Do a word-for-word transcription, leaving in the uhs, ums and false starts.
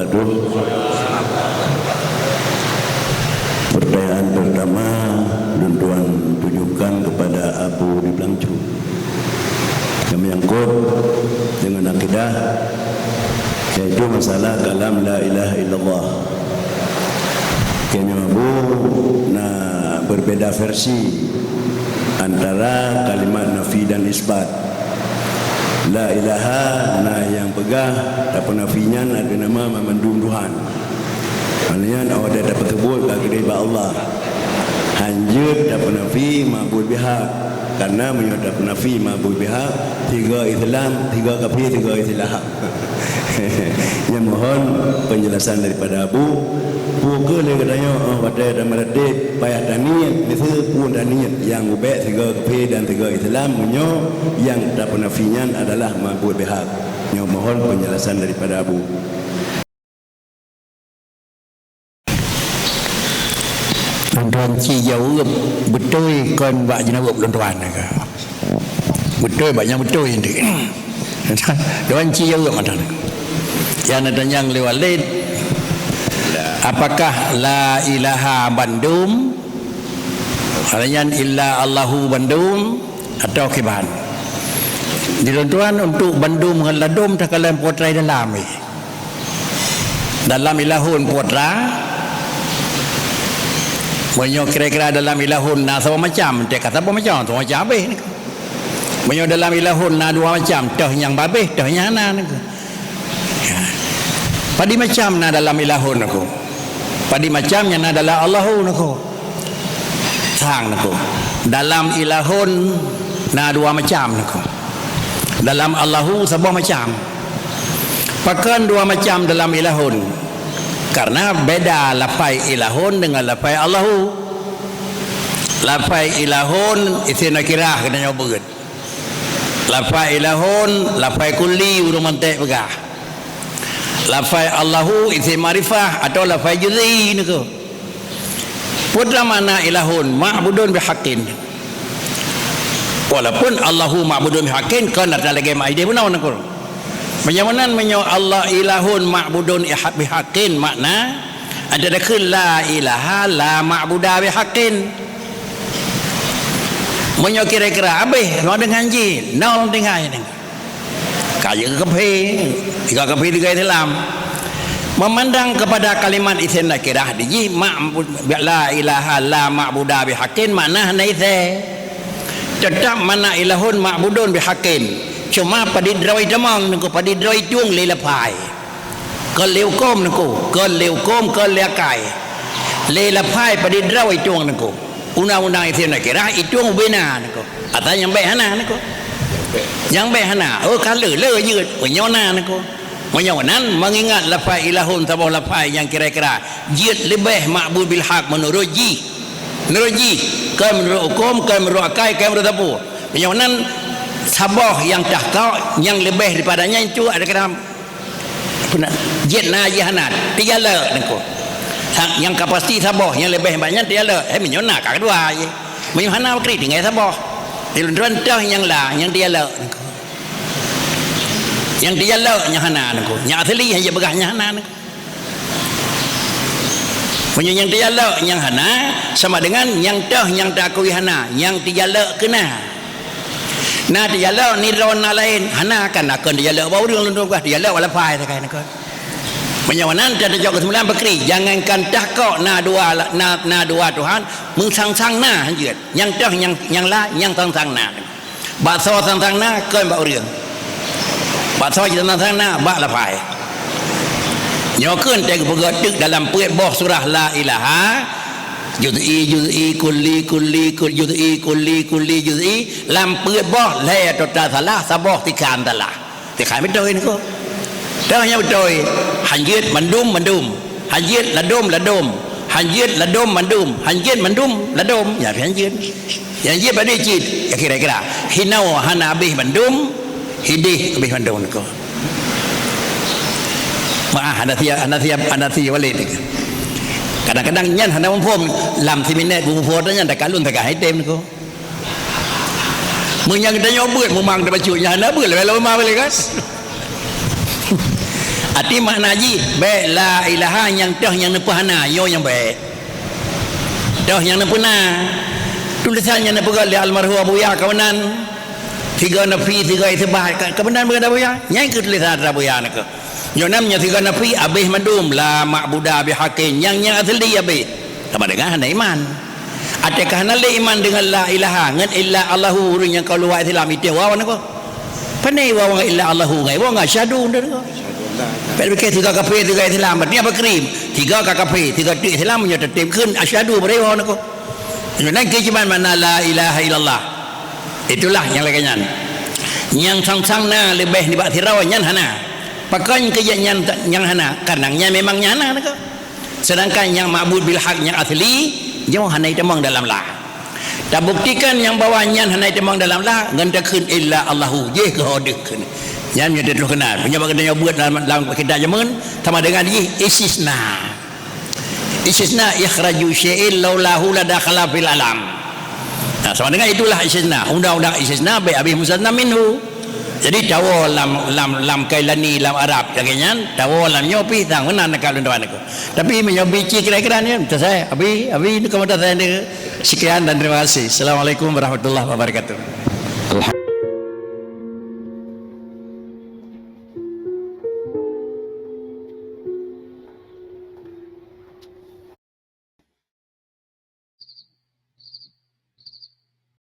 Aduh. Pertanyaan pertama, lôn tuan tujukan kepada Abu di Blang Cruek. Yang menyangkut dengan akidah, yaitu masalah kalam la ilaha illallah. Keunoe Abu na berbeda versi antara kalimat nafi dan isbat. La ilaha na nyang peugah tapeunafi nyan ateueh nama mandum Tuhan. Maknanya, awak dah tapeuseubut ka keudeh bak Allah. Hanjeuet tapeunafi ma'bud bihak. Karena meunyoe tapeunafi ma'bud bihak, tiga Islam, tiga kafé, tiga Islam. Nyan mohon penjelasan daripada Abu. Peu kheueh lé geutanyoe, oh, watée tameuratéb payah taniet, miseue phon taniet nyang ubek tiga kafé dan tiga Islam, meunyoe nyang tapeunafi nyan adalah ma'bud bihak. Nyoe mohon penjelasan daripada Abu. Lôn tuan ci jaweueb beutôi kon bak jaweueb lôn tuan ka. Beutôi bak nyang beutôi nyan. Lôn tuan ci jaweueb mantong. Nyang na tanyong lé Walid, apakah la ilaha bandum? Hal nyan illa Allahu bandum atau kiban? Di lôn tuan untuk bandum ngon ladum takalon putra dalam, eh. Dalam ilahun putra, meunyoe kira-kira dalam ilahun na saboh macam, teuka saboh macam, saboh macam habéh. Meunyoe dalam ilahun na dua macam, toh nyang babéh, toh nyang hana. Ya. Padum macam na dalam ilahun aku. Padum macam nyang na dalam Allahu aku. Sang aku. Dalam ilahun na dua macam aku. Dalam Allahu saboh macam. Pakon dua macam dalam ilahun? Karena beda lafai ilahun dengan lafai Allahu. Lafai ilahun isim nakirah keunoe beuet. Lafai ilahun, lafai kulli ureuëng mantek peugah. Lafai Allahu isim makrifah atau lafai juz'i niko. Peue makna ilahun ma'budun bihaqqin? Walaupun Allahu ma'budun bihaqqin, kon ata lagée ma'ideh bunoe niko. Meunyoe meunan, meunyoe Allah ilahun ma'budun iha-, bihaqqin, makna ada dakheun la ilaha la ma'buda bihaqqin. Meunyoe kira-kira habéh, nol dengan jih, nol tinggai nyan. Ka jeuet keu kafé, tiga kafé tiga Islam. Memandang kepada kalimat isim nakirah di jih ma'bud, la ilaha la ma'buda bihaqqin makna hana isé. Tetap makna ilahun ma'budun bihaqqin. Cuma padit droe tamong niko, padit droe tueng lé lafai. Kon lé huköm niko, kon lé huköm, kon lé akai. Lé lafai padit droe tueng niko. Undang-undang isim nakirah itueng ubena niko. Ata nyang bék hana niko. Nyang bék hana. Oh, ka le, le jeuet. Meunyoe na niko. Meunyoe nan, mengingat lafai ilahun saboh lafai nyang kira-kira jeuet leubeh ma'bud bil haq menurut jih. Menurut jih, kon menurut huköm, kon menurut akai, kon menurut sapeue. Meunyoe nan, saboh nyang tahkok nyang leubeh daripada nyan itu ada kena Peuna-, jeuet na jih hana, tiga le niko. Sa-, nyang ka pasti saboh, nyang leubeh banyak tiga le. Eh, meunyoe na ka keudua jih. Meunyoe hana, kri tinggai saboh. Di lôn tuan toh nyang la, nyang tiga le niko. Nyang tiga le nyang hana niko. Nyang asli hana peugah nyang hana niko. Meunyoe nyang tiga le nyang hana, sama dengan nyang toh nyang takui hana, nyang tiga le keuna. Na tiga le nidron na laén, hana kan akon tiga le bak ureuëng lôn tuan, tiga le wala pai sakai nakon. Meunyoe nan teucok keusimpulan peukri, jangankan tahkok na dua la-, na, na dua Tuhan, meusang-sang na hanjeuet. Nyang toh nyang, nyang la, nyang sang-sang na. Bak soe sang-sang na, kon bak ureuëng. Bak soe sang-sang na, bak lafai. Nyoe keuh teupeugah teuk dalam peuet boh surah La Ilaha, juz'i, juz'i, kulli, kulli, kul-, juz'i, kulli, kulli, juz'i, lam peuet boh lhée tota salah, saboh tikan salah. Tikai beutôi niko. Teuh nyang beutôi, hanjeuet mandum, mandum. Hanjeuet ladom, ladom. Hanjeuet ladom, mandum. Hanjeuet mandum, ladom. Ya, hanjeuet. Nyang jeuet padub cit, ya kira-kira. Hinoe hana habéh mandum, hideh habéh mandum niko. Maah, hana siap, hana siap, hana siap balik niko. Kadang-kadang nyan hana muphom, lam siminét beuphom nyan takalon tagah item niko. Meunyoe geutanyoe beuet mumang tabacut nyan hana beuet, leubeh lama balik kan? Arti makna jih, bèk la ilaha nyang toh nyang neupeuhana, nyoe nyang bèk. Toh nyang neupeuna. Tulisan nyang neupeugah lé almarhum Abuya ka meunan. Sigoe nafi, sigoe isbat, ka, ka meunan beuh Abuya. Nyan keuh tulisan Abuya nyan keuh. Nyoe nam nyan sigoe nafi, abéh mandum, la ma'buda bihaqqin, nyang, nyang asli abéh. Sama dengan hana iman. Até ka hana lé iman deungon la ilaha, ngon illa Allahu, ureueng nyang kaluwa Islam, iteh waw niko. Pane waw ngon illa Allahu ngai, waw ngon asyhadu niko. Pek pikir tiga kafé, tiga Islam, berarti apa krim? Tiga ka kafé, tiga tu Islam, nyoe tetep kheun asyhadu beri waw niko. Nyoe nan keuh cuman makna la ilaha illallah. Itulah nyang lagèe nyan. Nyang sang-sang na leubeh nibak sidroe nyan hana. Pakon keu nyan, nyan hana? Karena nyan memang nyan hana niko. Sedangkan nyang ma'bud bil haq nyang asli, nyoe hana itamong dalam la. Tabuktikan nyang bahwa nyan hana itamong dalam la, ngon takheun illa Allahu, jih keu ho deuh kheun. Nyan nyoe teutroh keunan. Meunyoe bak geutanyoe buet dalam, dalam kitab jameun, sama dengan jih istisna. Istisna ikhraju syai'in laulahu la dakhala fil alam. Nah, sama dengan itulah istisna. Undang-undang istisna bèk abéh mustasna minhu. Jadi, tawoe lam, lam, lam Kailani, lam Arab, lagèe nyan, tawoe lam nyoe pih sang meunan ka lôn tuan aku. Tapi, meunyoe bicik kira-kira ni, entah saya, abi, abi, ni komentar saya ni. Sekian dan terima kasih. Assalamualaikum warahmatullahi wabarakatuh.